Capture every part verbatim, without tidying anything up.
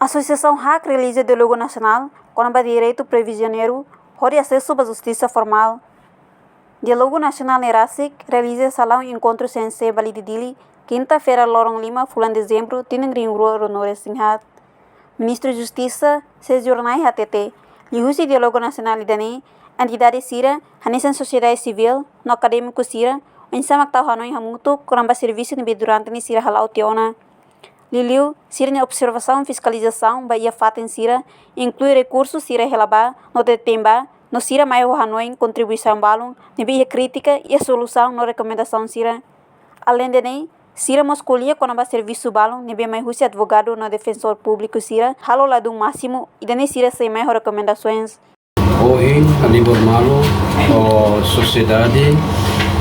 Asosiasaun HAK realiza diálogu nasionál kona-ba direitu prizioneiru hodi asesu ba justisa formál. Diálogu nasionál ne'e rasik realiza iha salaun enkontru C N C Balide Dili, kinta-feira, loron lima fulan Dezembru, tinan rihun rua ruanulu-resin-haat. Ministru Justisa, Sérgio Hornai, hateten, liuhusi diálogu nasionál ida-ne'e, entidade sira, hanesan sosiedade sivíl no akadémiku sira, oinsá mak tau hanoin hamutuk kona-ba servisu ne'ebé durante ne'e sira hala'o tiha ona. Liuliu, sira-nia observasaun fiskalizasaun ba iha fatin sira, inklui rekursu sira hela ba no teten ba, no sira mai ho hanoin kontribuisaun balun ne'ebé iha krítika, iha solusaun no rekomendasaun sira. Aleinde ne'e, sira mós ko'alia kona-ba servisu balun ne'ebé mai husi advogadu no defensór públiku sira halo ladún másimu, ida-ne'e sira sei mai ho rekomendasoens. Ohin, halibur malu, ho sosiedade,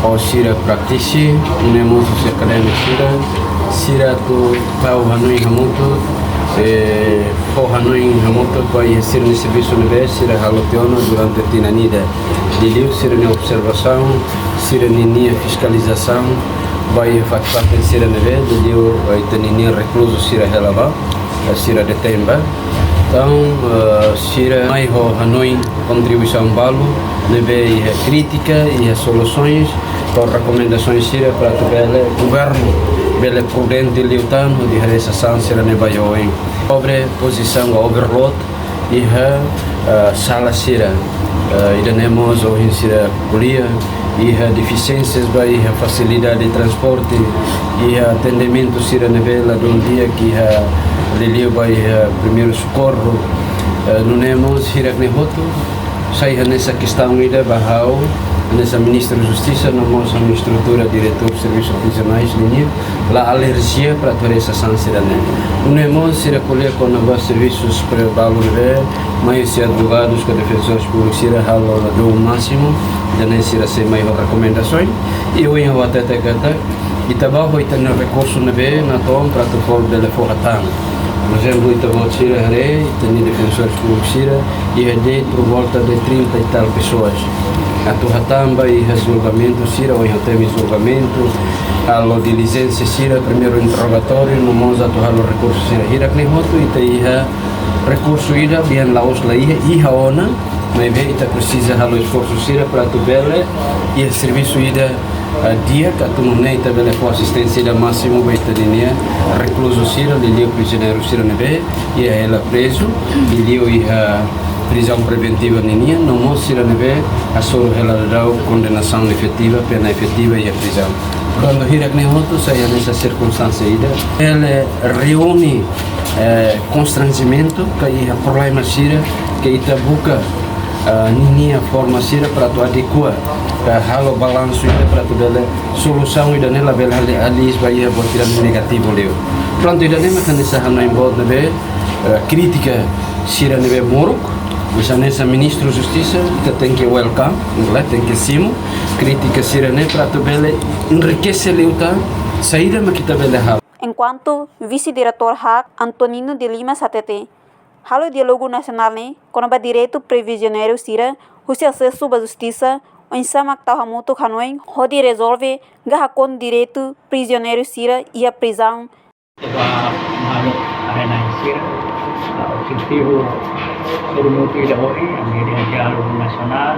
ho sira praktisi, nune'e mós sira akadémiku sira, sira atu tau hanoin hamutuk, eh, fó hanoin hamutuk ba iha sira-nia servisu ne'ebé sira halo tiha ona durante tinan ida. Liuliu sira-nia observasaun, sira-ninia fiskalizasaun ba iha fatin-fatin sira ne'ebé, liuliu, eh, ita-ninia rekluzu sira hela ba, eh, sira deten ba. Entaun, eh, sira mai ho hanoin kontribuisaun balu ne'ebé iha krítika, iha solusoens, ho rekomendasoens sira para atu bele governu bele prudente liután hodi haree sasán sira ne'ebé ohin. Sobre pozisaun overload iha, eh, sala sira, eh, ida-ne'e mós ohin sira ko'alia, iha defisiénsias ba iha fasilidade de transporte, iha atendimentu sira ne'ebé ladún di'ak, iha liuliu ba iha primeiru sokorru, eh, nune'e mós hirak-ne'e hotu sai hanesan kestaun ida ba ha'u, hanesan Ministru Justisa, no mós ha'u-nia estrutura diretór servisu prizionais nian, la alerjia para atu haree sasán sira-ne'e. Nune'e mós sira ko'alia kona-ba servisu pre-, balu ne'ebé mai husi advogadus ka defensores públikus sira halo ladún másimu, ida-ne'e sira sei mai ho rekomendasoens. I ohin ha'u hatete katak, ita bá ho ita-nia rekursu ne'ebé natoon para atu fó bele fó hatán. Por ezemplu, ita-boot sira haree, ita-nia defensores públikus sira, iha de'it por volta de trinta e tal pessoas. Atu hatán ba iha julgamentu sira, ohin temi julgamentu, halo dilijénsia sira, primeiru interrogatóriu, no mós atu halo rekursu sira. Hirak-ne'e hotu ita iha rekursu ida, bian la'ós la iha, iha ona, maibé ita presiza halo esforsu sira para atu bele iha servisu ida, ah, di'ak atu nune'e ita bele fó asisténsia ida másimu ba ita-ninia rekluzu sira, liuliu prizioneiru sira ne'ebé iha hela prezu, liuliu iha prizaun preventiva ninian, no mós sira ne'ebé hasoru hela daudaun kondenasaun efetiva, pena efetiva iha prizaun. Kuandu hirak-ne'e hotu sai hanesan sirkunstánsia ida, bele reúne, eh, konstranjimentu ka iha problema sira ke ita buka, ah, ninia forma sira para atu adekua, ka halo balansu ida para atu bele solusaun ida-ne'e labele hali alis ba iha buat ida negativu liu. Prontu, ida-ne'e mak hanesan hanoin boot ne'ebé, eh, krítika sira ne'ebé moruk, hanesan Ministru Justisa, ita tenke welcome, ita tenke simu krítika sira-ne'e para atu bele enrikese liután saida mak ita bele halo. Enkuantu Vise-Diretór HAK, Antonino de Lima, hateten, halo diálogu nasionál ne'e kona-ba direitu prizioneiru sira husi asesu ba justisa, oinsá mak tau hamutuk hanoin hodi rezolve ka hakon direitu prizioneiru sira iha prizaun. Ba maluk arena sira, objetivu sorumutu ida ohin, ami iha diálogu nasionál,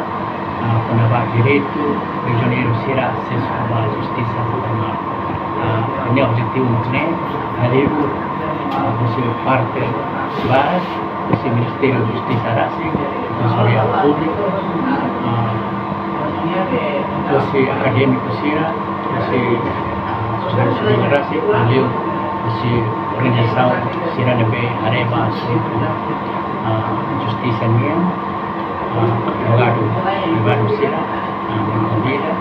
ah, kona-ba direitu prizioneiru sira asesu ba justisa. Ah, ne'e objetivu mak ne'e, alivio, ah, husi parte ba husi Ministériu Justisa rasik, Defensoria Públika, ah, husi akadémiku sira, husi, ah, sosiedade sivíl rasik, liuliu husi organizasaun sira ne'ebé haree ba asuntu, ah, justisa nian, ah, advogadu, advogadu sira, ah, ami konvida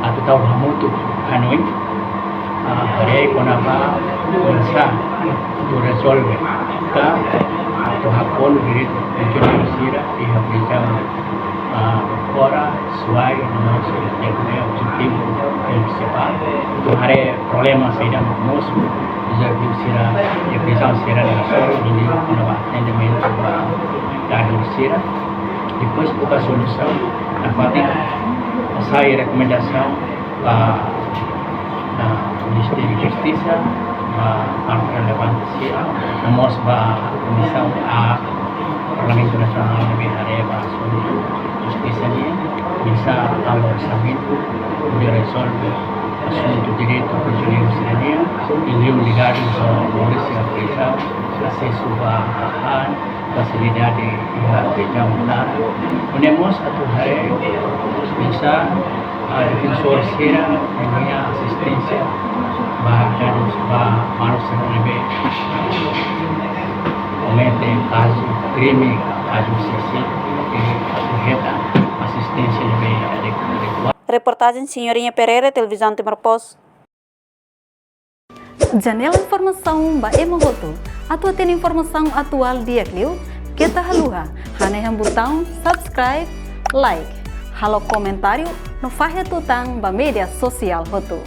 atu tau hamutuk hanoin, ah, haree kona-ba oinsá atu rezolve ka atu hakonu direitu prizioneiru sira iha prizaun, ah, fora Suai, no mós iha ne'e objetivu prinsipál. Atu haree problema saida mak mosu, dezafiu sira iha prizaun sira ne'e, sira liuliu kona-ba atendimentu ba kader sira. Depois buka solusaun, nafatin sai rekomendasaun ba, ah, Ministériu Justisa, ba parte relevante sira, no mós ba Komisaun A Parlamentu Nasionál ne'ebé haree ba asuntu justisa nian, oinsá halo orsamentu hodi rezolve asuntu direitu prizioneiru sira-nian, i liuliu ligadu ho moris iha prizaun, asesu ba hahán, fasilidade iha prizaun, no mós atu haree oinsá, ah, defensór sira nia asisténsia ba kadus ba maluk sira ne'ebé komete kazu krime, kazu suisídiu, i atu hetan asisténsia ne'ebé adekuadu. Reportajen Senhorinha Pereira, Televizaun Timor Post. Janela informasaun ba ema hotu. Atu hatene informasaun atuál di'ak liu, keta haluha hanehan butaun subscribe, like, halo komentáriu no fahe tutan ba média sosiál hotu.